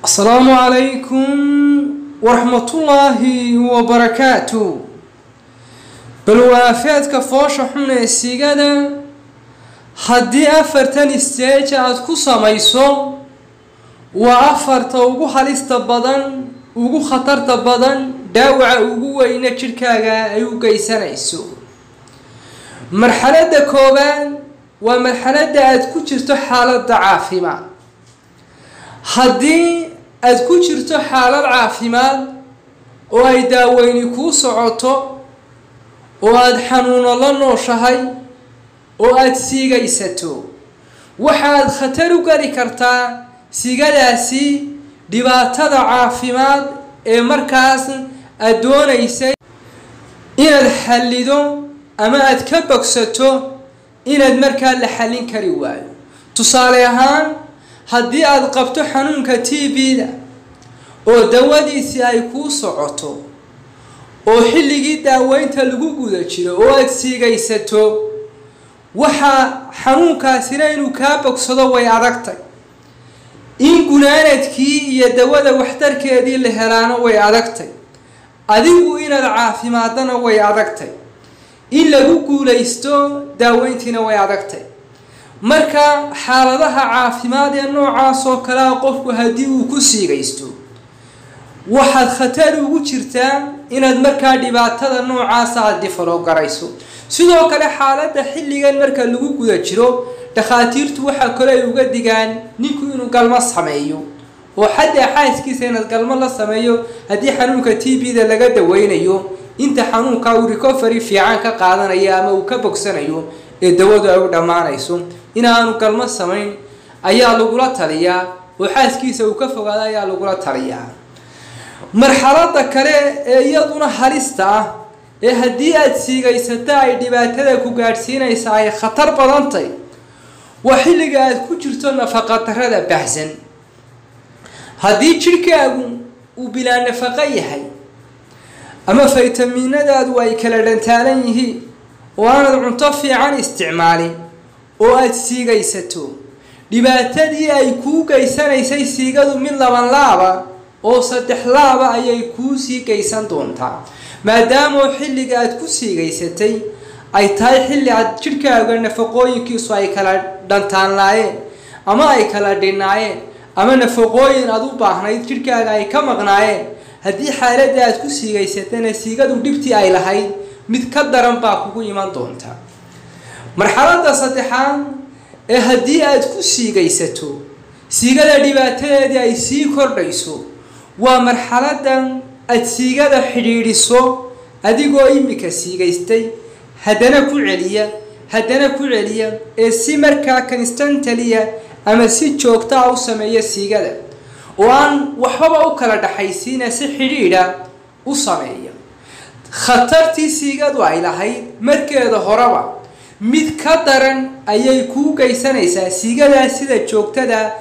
Asalaamu calaykum waraxmatullaahi wabarakaatu. Balwaafeedka foosha xun ee siigada haddii 4tan isteej aad ku samayso, waa 4ta ugu halista badan, ugu khatarta badan, dhaawaca ugu weyna jidhkaaga ay u geysanayso. Marxaladda koowaad waa marxaladda aad ku jirto xaaladda caafimaad. Haddii aad ku jirto xaalad caafimaad oo ay daaweyni kuu socoto, oo aada xanuuno la nooshahay, oo aada siigaysato, waxaad khatar u geli kartaa siigadaasi dhibaatada caafimaad ee markaas aada doonaysay inaad xallido ama aada ka bogsato inaad markaa la xallin kari waayo. Tusaale ahaan, haddii aada qabto xanuunka TB-da oo dawadiisii ay kuu socoto, oo xilligii daaweynta lagu guda jiro oo aada siigaysato, waxaa xanuunkaasina inuu kaa bogsado way adagtay, in gunaanadkii iyo dawada waxtarkeedii la helaana way adagtay, adigu inaad caafimaadana way adagtay, in lagu guulaysto daaweyntiina way adagtay. Marka xaaladaha caafimaad ee noocaas oo kalea qofku haddii uu ku siigaysto, waxaad khatar ugu jirtaa inaad markaa dhibaatada noocaasa aada develop garayso. Sidoo kale xaaladda xilligan marka lagu guda jiro, dhakhaatiirtu waxaa kale ay uga digaan ninku inuu galmo sameeyo, oo xataa xaaskiisa inaad galmo la sameeyo haddii xanuunka TB-da laga daweynayo, inta xanuunka uu recovery fiican ka qaadanayo ama uu ka bogsanayo ee dawadu ay u dhammaanayso, inaanu galmo samayn ayaa lagula taliyaa, oo xaaskiisa uu ka fogaado ayaa lagula taliyaa. Marxaladda kale ee iyaduna halista ah ee haddii aada siigaysato ay dhibaatada ku gaadhsiinaysa ay khatar badantay, waa xilliga aada ku jirto nafaqadarrada baxsan. Haddii jidhkaagu uu bilaa nafaqo yahay ama faytamiinadaadu ay kala dhantaalan yihiin, oo aanad cunto fiican isticmaalin, oo aada siigaysato, dhibaatadii ay kuu geysanaysay siigadu mid laban laaba oo 3 laaba ayay kuu sii geysan doontaa, maadaama xilliga aad ku siigaysatay ay tahay xilli aad jidhkaaga nafaqooyinkiisu ay kala dhantaanlaayeen ama ay kala dhinaayeen, ama nafaqooyin aad u baahnayd jidhkaaga ay ka maqnaayeen. Haddii xaaladda aad ku siigaysatana, siigadu dhibtii ay lahayd mid ka daran baa kugu iman doonta. Marxaladda saddexaad ee haddii aad ku siigaysato siigada dhibaatadeedii ay sii kordhayso, waa marxaladdan aad siigada xidhiidhiso adigoo imika siigaystay, haddana ku celiya, haddana ku celiya, ee si markaa constantly ama si joogta ah u sameeya siigada, oo aan waxbaba u kala dhaxaysiina, si xidhiidha u sameeya. Khatartii siigadu ay lahayd markeeda horeba mid ka daran ayay kuu geysanaysaa siigadaa sida joogtada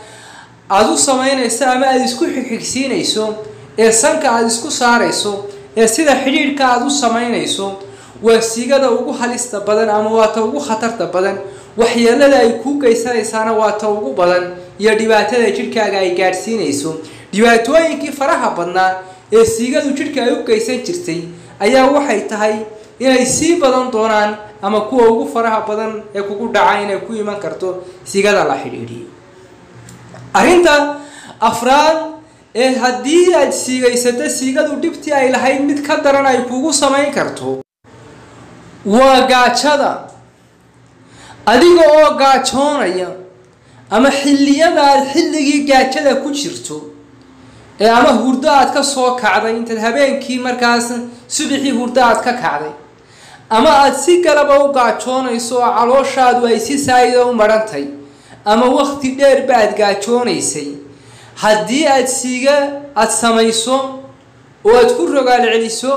aada u samaynayso ama aada isku xigxigsiinayso, ee sanka aada isku saarayso, ee sida xidhiidhka aada u samaynayso. Waa siigada ugu halista badan ama waa ta ugu khatarta badan, waxyeelada ay kuu geysanaysaana waa ta ugu badan iyo dhibaatada jidhkaaga ay gaadhsiinayso. Dhibaatooyinkii faraha badnaa ee siigadu jidhka ay u geysan jirtay ayaa waxay tahay inay sii badan doonaan, ama kuwa ugu faraha badan ee kugu dhaca inay ku iman karto siigada la xidhiidhiyo. Arrinta afraad ee haddii aad siigaysato siigadu dhibtii ay lahayd mid ka daran ay kugu samayn karto waa gaajada. Adiga oo gaajoonaya ama xilliyada aad xilligii gaajada ku jirto ee ama hurdo aad ka soo kacday, intaad habeenkii markaas subaxii hurdo aad ka kacday, ama aad si galaba u gaajoonayso oo calooshaadu ay si saayida u marhantay, ama waqti dheerba aad gaajoonaysay, haddii aad siiga aada samayso oo aad ku rogaal celiso,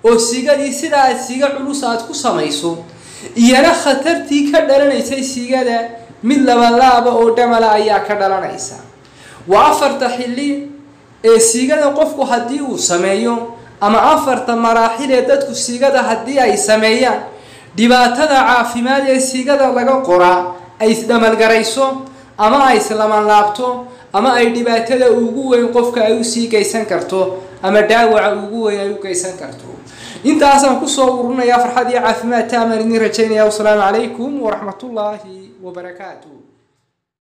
oo siigadii sidaa aad siiga culus aad ku samayso, iyana khatartii ka dhalanaysay siigada mid labalaaba oo dhamala ayaa ka dhalanaysa. Waa 4ta xilli ee siigada qofku haddii uu sameeyo, ama 4ta maraaxil ee dadku siigada haddii ay sameeyaan dhibaatada caafimaad ee siigada laga qoraa ay isdhamalgarayso ama ay islamanlaabto. ama ay dhibaatada ugu weyn qofka ay usii geysan karto ama dhaawaca ugu weyn ay u geysan karto. Intaasaan kusoo ururinayaa. Farxad iyo caafimaad taamaan idin rajaynaya. Wasalaamu calaykum waraxmatullaahi wabarakaatu.